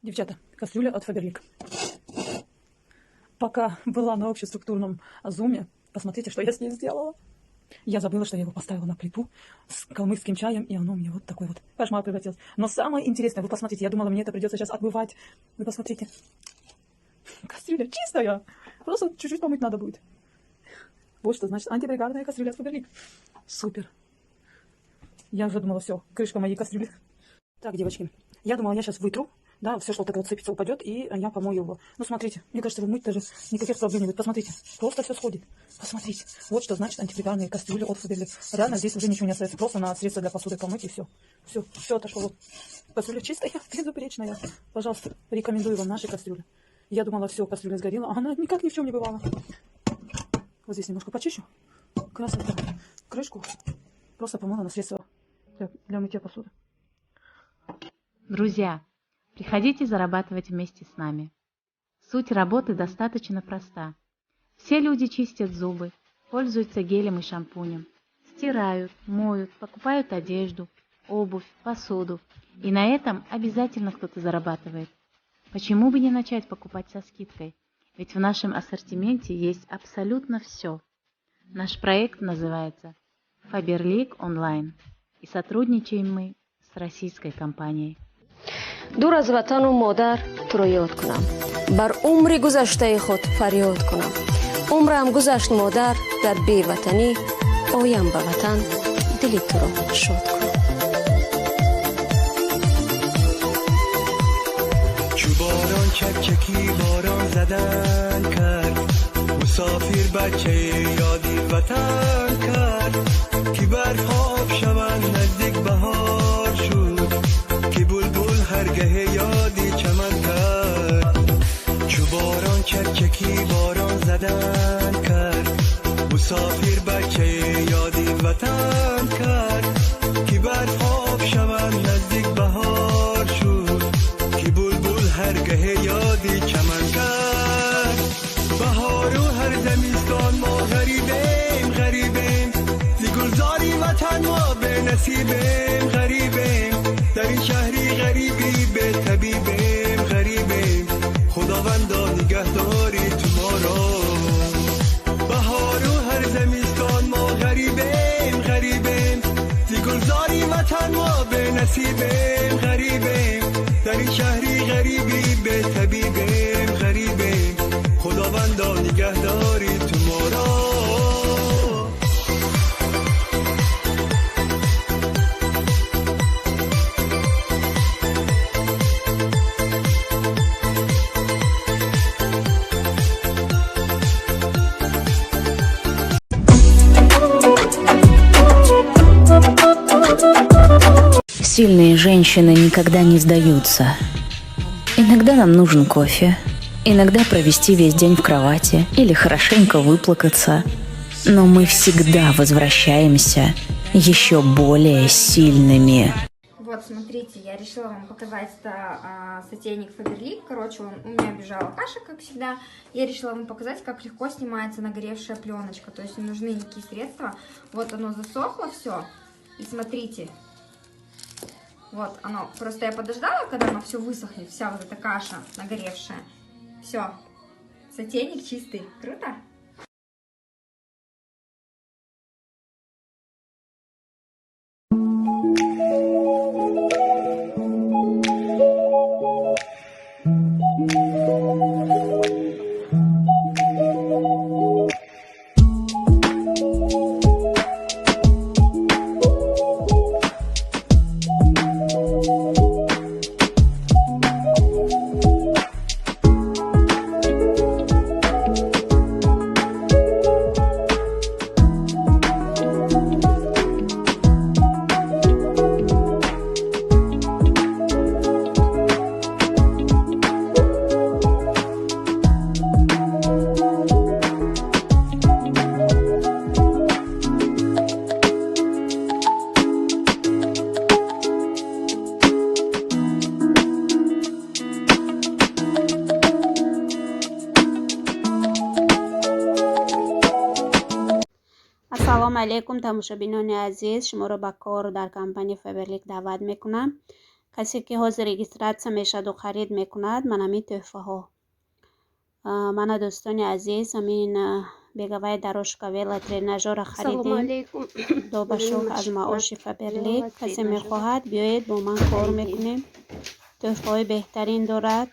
Девчата, кастрюля от Фаберлик. Пока была на общеструктурном зуме, посмотрите, что я с ней сделала. Я забыла, что я его поставила на плиту с калмыцким чаем, и оно у меня вот такой вот кошмар превратилось. Но самое интересное, вы посмотрите, я думала, мне это придется сейчас отмывать. Вы посмотрите. Кастрюля чистая. Просто чуть-чуть помыть надо будет. Вот что значит антипригарная кастрюля от Фаберлик. Супер. Я уже думала, все, крышка моей кастрюли. Так, девочки, я думала, я сейчас вытру, да, все, что вот это вот сыпется, упадет, и я помою его. Ну, смотрите, мне кажется, его мыть даже никаких проблем не будет. Посмотрите, просто все сходит. Посмотрите, вот что значит антипригарные кастрюли от Фаберлик. Реально здесь уже ничего не остается, просто на средства для посуды помыть, и все. Все, все отошло. Вот. Кастрюля чистая, безупречная. Пожалуйста, рекомендую вам наши кастрюли. Я думала, все, кастрюля сгорела, а она никак ни в чем не бывала. Вот здесь немножко почищу. Красота. Крышку просто помыла на средства для мытья посуды. Друзья, приходите зарабатывать вместе с нами. Суть работы достаточно проста. Все люди чистят зубы, пользуются гелем и шампунем, стирают, моют, покупают одежду, обувь, посуду. И на этом обязательно кто-то зарабатывает. Почему бы не начать покупать со скидкой? Ведь в нашем ассортименте есть абсолютно все. Наш проект называется Faberlic Online. И сотрудничаем мы с российской компанией. Дур аз ватану модар туро ёд кунам, бар умри гузаштаи худ фарёд кунам. Умрам гузашт, модар, дар беватанӣ, оям ба ватан, дили туро шод кунам. چو باران چکچکی باران زدن کرد، مسافر بچه یادی وطن کرد. که برف آب شوند نزدیک بهار شد، که بلبل هرگه یادی چمن کرد. چو باران چکچکی باران زدن کرد، مسافر بچه یادی وطن کرد. که برف آب شوند نزدیک بهار شد، که بلبل هرگه یادی چمن کرد. بهار و هر زمستان ما غریبیم، غریبیم، ز گلزاری وطن ما به نصیبیم. غریبیم در این شهری، غریبی به طبیبیم. غریبیم، خداوندا نگهداری تو ما را. بهار و هر زمستان ما غریبیم، غریبیم، ز گلزاری وطن ما به نصیبیم. غریبیم در این شهری، غریبی به طبیبیم. غریبیم، خداوندا نگهداری تو ما را. Сильные женщины никогда не сдаются. Иногда нам нужен кофе, иногда провести весь день в кровати или хорошенько выплакаться. Но мы всегда возвращаемся еще более сильными. Вот, смотрите, я решила вам показать это сотейник Faberlic. Короче, он у меня бежала каша, как всегда. Я решила вам показать, как легко снимается нагоревшая пленочка. То есть не нужны никакие средства. Вот оно засохло все. И смотрите. Вот оно. Просто я подождала, когда оно все высохнет, вся вот эта каша нагоревшая. Все. Сотейник чистый. Круто? Ассалому алайкум, тамошобинони азиз, шуморо ба кор дар компания Фаберлик даъват мекунам. Касе ки ҳозир регистрация мешаваду харид мекунад, ман ҳамин тӯҳфаҳо. Мана, дӯстони азиз, ҳамин беговая дорожка, велотренажёрро харидем. Доба шукр, аз маоши Фаберлик. Касе мехоҳад, биёед, бо ман кор мекунем. Тӯҳфаҳои беҳтарин дорад,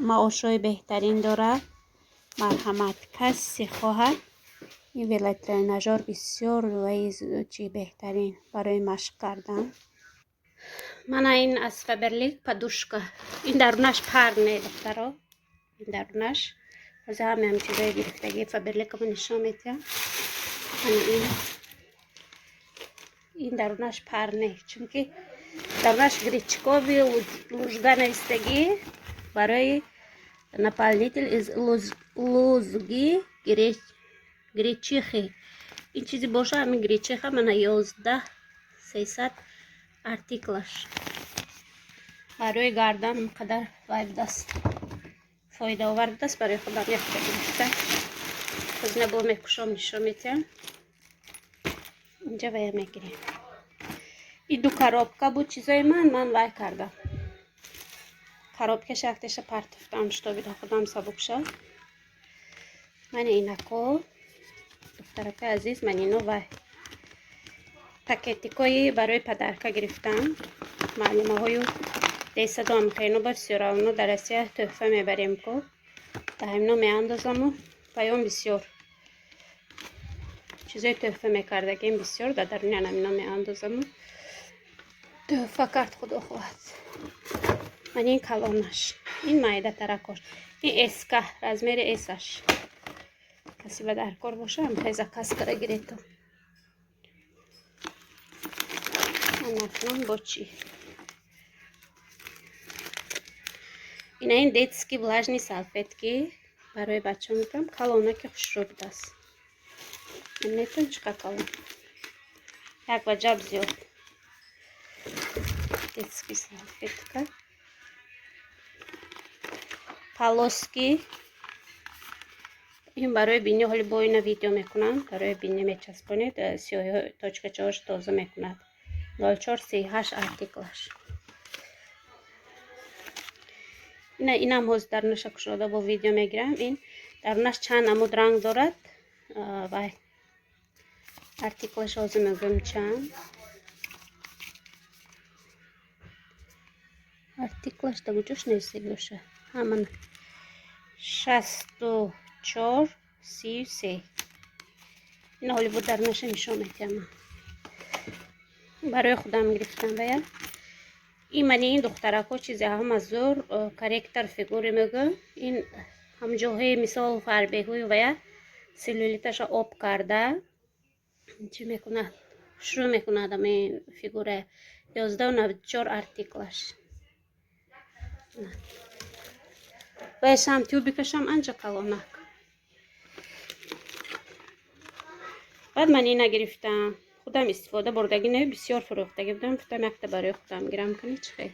маошҳои беҳтарин дорад. Марҳамат, касе хоҳад. Ин велотренажёр бисёр ваи чи беҳтарин барои машқ кардан. Мана ин аз Фаберлик подушка. Ин дарунаш парный, духтаро. Ин дарунаш. Ҳозир ҳамаи ҳам чизои гирифтагии Фаберликамо нишон медиҳам. Мана ин дарунаш парный, чунки дарунаш гречковый лузга навистагӣ, барои наполнитель из лузги гречихи. Ин чизе боша, ҳамин гречиха. Мана, 11 300 артиклаш. Барои гардан қадар вай будааст, фоидаовар будааст. Барои худам якта гирифта. Хозина бо мекушом, нишон медиҳам. Инҷа вая мегирем. И ду коробка буд чизои ман. Ман вай кардам, коробкаша якташа партофтам, чтобы худам сабук шад. Мани инако, духтаракои азиз, ман ино вай пакетикои барои подарка гирифтам. Маълимаҳою десаду ҳамхеино ба всё равно дар Россия тӯҳфа мебарем ку, да ҳамино меандозаму паём. Бисёр чизои тӯҳфа мекардагем, бисёр дар даруни анамино меандозаму тӯҳфа кард, худо хоҳад. Ман ин калонаш, ин майда таракош, ин эска, размери эсаш. Касе ба даркор боша, ҳамхе заказ кара гирето. Анакнун бо чӣ? Ина ин детский влажный салфетки барои бача мекунам. Калонаки хушрӯ будааст. Метон чӣ қадр калон, як ваҷаб зиёд. Детский салфетка, полоски. Ин барои бинӣ. Ҳоли бо ина видео мекунам. Барои бинӣ мечаспонед, сиёҳиҳо, точкачаҳош тоза мекунад. 0438 артиклаш. Ина инам ҳозир дарунаша кушода бо видео мегирам. Ин дарунаш чанд намуд ранг дорад. Вай артиклаш ҳозир мегӯям чанд. Артиклаш да куҷош нависед боша? Ҳамана, 6433. Ина ҳоли бо дарунаша нишон медиҳам. Барои худам гирифтам вая. Ин мани ин, духтарако, чизе ҳама зӯр, корректор фигуры мегӯ. Ин ҳамҷоҳои, мисол, фарбеҳӯи вая, целлюлиташа об карда чӣ мекунад, шурӯъ мекунад ҳамин фигура. 1194 артиклаш. Ваяшам тюбикашам анча калонак. Баъд ман ина гирифтам. Худам истифода бурдагӣ не, бисёр фурӯхтагӣ будам. Гуфтам, якта барои худам гирам, кани чӣ хел.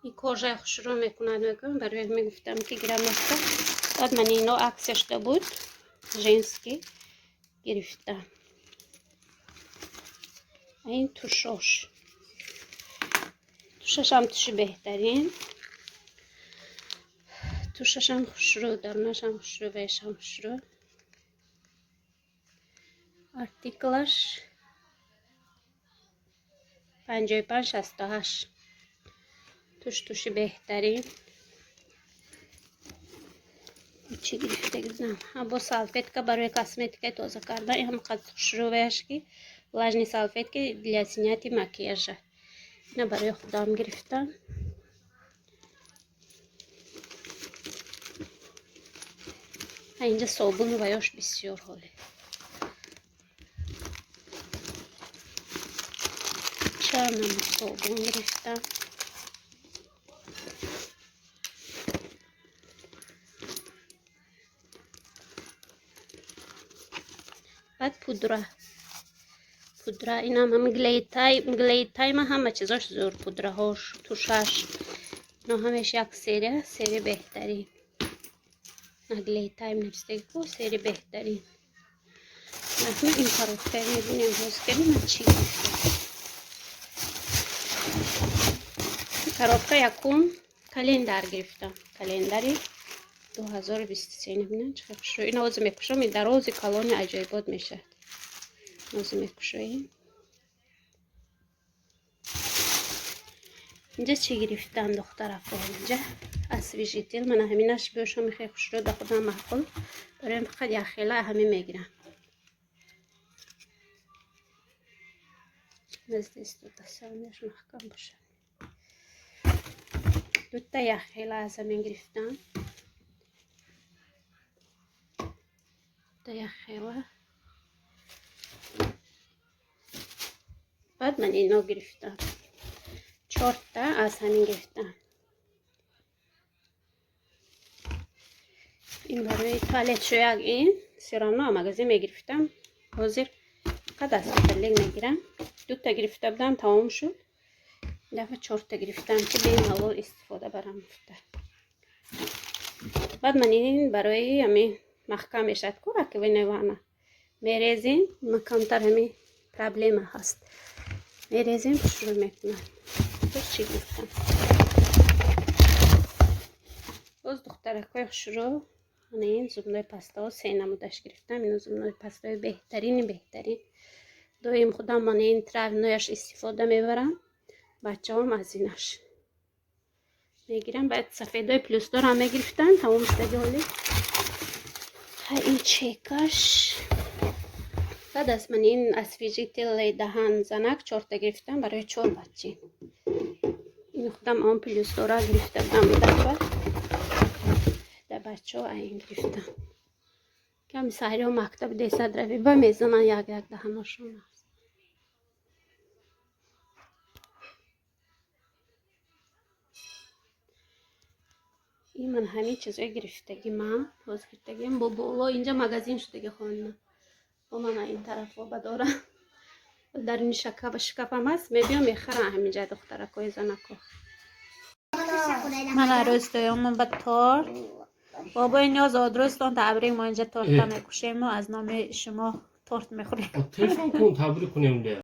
Ин кожаи хушрӯ мекунад, мегӯям. Барои мегуфтам, ки гирам якта. Баъд ман ино акция шуда буд, женский гирифтам. Ин тушош, тушашам туши беҳтарин. Тушашам хушрӯ, дарунашам хушрӯ, вешам хушрӯ. Артиклаш 5568. Туш, туши беҳтарин. Чӣ гирифта гирдам? Бо салфетка барои косметикаи тоза кардан. Ин ҳам қадр хушрӯваяш, ки влажный салфетки для снятия макияжа. Ина барои худам гирифтам. Инҷа собуну ваёш бисёр. Ҳоле чанд намуд собун гирифтам. Баъд пудра. Пудра инам ҳам Глейтайма, ҳама чизош зӯр, пудраҳош, тушаш, ино ҳамеш як серия, серия беҳтарин. Наглей Тайм навистаги ку, сери беҳтарин. Акнун ин коробкаро мебинем, боз кардем, ман чӣ гирифтам. Коробка якум календар гирифтам, календари 2023. Набинам, чӣ хушрӯ. Ина ҳозир мекушом, ин дарози калони аҷоибот мешавад. Ҳозир мекушоем. Инҷа чӣ гирифтам, духтарако? Инҷа освежитель, мана ҳаминаш бошам, хеле хушрӯ, да худам маъқул. Бароям фақат якхела ҳамин мегирам. Назди истода, маҳкам бошад. Дута якхела аз ҳамин гирифтам, дута якхела. Баъд ман ино гирифтам, чорта аз ҳамин гирифтам. Ин барои туалет шӯяк. Ин всё равно магазин мегирифтам, ҳозир фақат аз Фаберлик мегирам. Дута гирифта будам, тамом шуд. Дафъа чорта гирифтам, ки бемалол истифода барам гуфта. Баъд ман ин барои ҳамин маҳкам мешавад ку, раковинаи ванна мерезем, ма камтар ҳамин проблема ҳаст, мерезем, хушрӯ мекунад. Боз чӣ гирифтам? Боз, духтаракҳои хушрӯ, мана ин зубной пастаҳо, се намудаш гирифтам. Ино зубной пастаҳои беҳтарини беҳтарин. Доим худам мана ин травянояш истифода мебарам, бачаҳом аз инаш мегирам. Баъд сафедои плюсдорам мегирифтам, тамом шудаги ҳоли. Ин чекаш. Баъд аз ман ин освежители даҳан занак чорта гирифтам барои чор бачи. Ин худам он плюсдора гирифта будам дафъа, да бачаҳо айн гирифтам. Ками саҳриҳо мактаб десад рави ба мезананд як як даҳаношон. Ин ман ҳамин чизое гирифтаги, ман боз гирифтагиам. Бо боло инҷа магазин шудаги хона, бо мана ин тарафҳо ба дорам, даруни шкафам аст, мебиём, мехарам ҳаминҷа, духтаракои занако. Мана рӯзтоёмон ба торт. Бобои Ниёз, одрӯзтон табрик. Мо инҷа торта мекушему, аз номи шумо торт мехӯрем. Телефон кун, табрик кунем.